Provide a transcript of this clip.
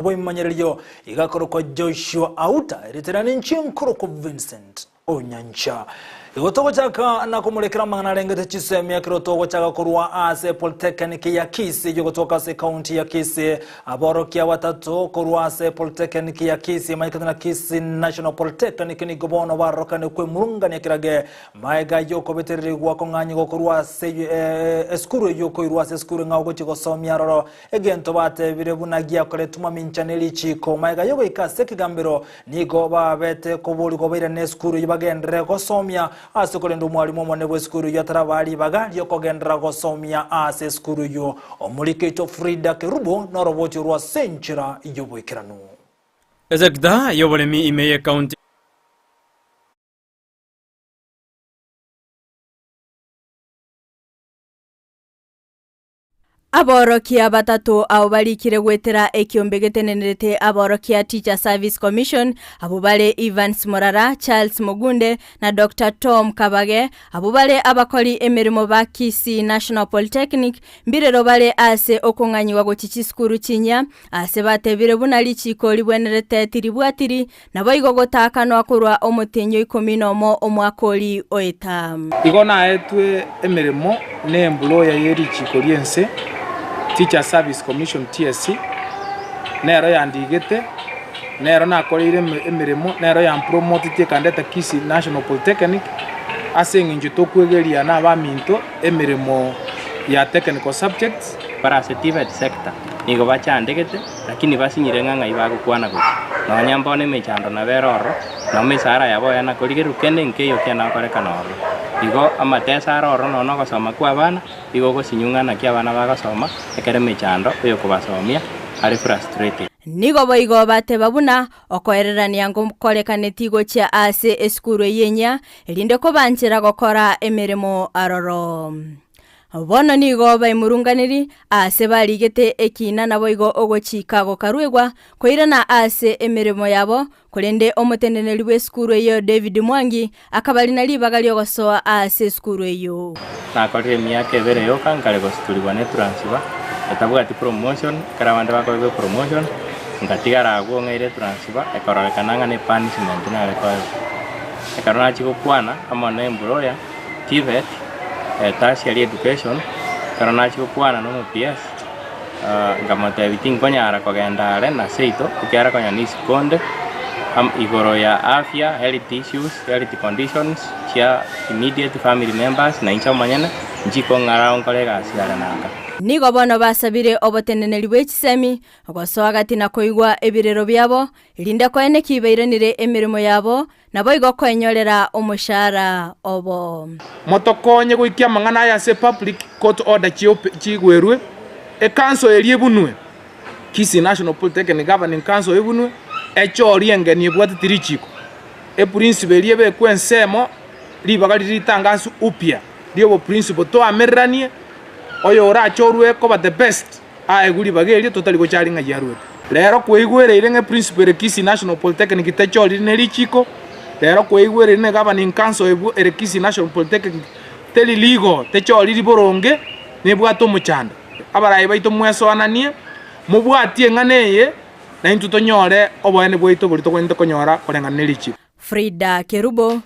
Bw'ebimanyererio iga akorokwa Joshua Auta, erieta riane inche nkorokwa Vincent Onyancha. Igo togochaka na komorekera amang'ana arengete chisemi ekero togochaka korwa ase Polytechnic ya Kisii yogotoka ase ekaunti ya Kisii. Aborokia batato korwa ase Polytechnic ya Kisii emanyekete na Kisii National Polytechnic nigo bono barorokane kwemurungania kerage Magega y'okobetererigwa kong'anyigwa korwa ase esukuru eyio koirwa ase esukuru eng'ao gochia gosomia aroro, egento batebire buna giakoretwe mamincha ne richiiko. Magega y'ogoika ase ekegambero, nigo babete koborigwa bairane esukuru eyio bagenderere gosomia, ase korende omwalimu omonene bw'esukuru eyio atarabaa ribaga ri'okogenderera gosomia ase esukuru eyio. Omoriki oito Frida Kerubo noroboti orwo ase enchera y'oboikeranu. Esecta y'oboremi ime y'ecounty. Aborokia batato abo barikire goetera ekiombe getenenerete aborokia Teacher Service Commission, abwo bare Evans Morara, Charles Mogunde na Doctor Tom Kabage, abwo bare abakori emeremo ba Kisii National Polytechnic, mbirero bare ase okong'anyigwa gochia chisukuru chinyia, ase batebire buna richiko ribwenerete tiribwatiri Naboigo gotaakanwa korwa omotienyi o ikomi nomo omwaka oria oeta. Igo naetwe emeremo nembura ye richiiko ri'ense, Teachers Service Commission, TSC, nero yandigete, nero nakoreire emeremo, nero yampromotetie ekandeta Kisii National Polytechnic, ase eng'encho tokwegeria na abaminto emeremo ya technical subjects. Bare ase TVET sector nigo bachandegete lakini basinyire ng'a ng'ai bagokwana gochia. Nonya mbono emechando nabo ere ororo, na emesara yabo oye nakorigererwa kende nkeiyo kiana gokorekana ororo. Igo amateso are ororo nonya ogosoma kwa abana, igo ogosinywa ng'a naki abana bagosoma, ekero emechando oyokobasomia are frustrated. Nigo boigo bateba buna okoererania ngokorekaneti gochia ase esukuru eyio enyia, erinde kobanchera gokora emeremo aroro. Bono nigo baimurunganirie aase barigete ekiina naboigo ogochika gokaruegwa koirana ase emeremo yabo, korende omoteneneri bw'esukuru eyio David Mwangi akabarina ribaga ri'ogosoa ase esukuru eyio. Nakorire emiaka ebere yoka nkare gosuturigwa ne transfer etabwati promotion, ekero abande bakoegwa epromotion, ngatigara agwo ng'aire etransfer ekororekana ng'a ne punishment nare koegwa. Ekero nachia gokwana amo na employer, TVET, tertiary education, ekero nachia gokwana na omo PS, nkamotebia tinkonyara kogenda are na seito ekiagera konya nisiko onde, igoro ya afya, health issues, health conditions chia immediate family members na inche omonyene, nchikong'ara nkore egasi are na nka. Nigo bono basabire oboteneneri bwe chisemi, gosoa gati na koigwa ebirero biabo, erinde koene ki bairanire emeremo yabo, Naboigo koenyorera omoshara obo. Motokonye goikia amang'ana aya ase public court order chigwerwe, ecouncil eria ebunwe, Kisii National Polytechnic Governing Council ebunwe, echorie engeni ebwateti richiko, eprinciple eria ebekwe ensemo, ribaga riria ritangaswe upya rioboprinciple toamereranie, oyorachorwe koba the best Aegwe ribaga erio totari gocharia ng'ai aruete. Rero kweigwereire ng'a eprinciple ere Kisii National Polytechnic techoriri ne richiko, rero kweigwereire ng'a governing council ebwo ere Kisii National Polytechnic teri legal, techoriri boronge, nebwate omochando. Abarai baito mwesoananie, mobwatie eng'ana eye, naintwe tonyore oboene bwaito boria togwenerete konyora koreng'ana ne richiko. Frida Kerubo.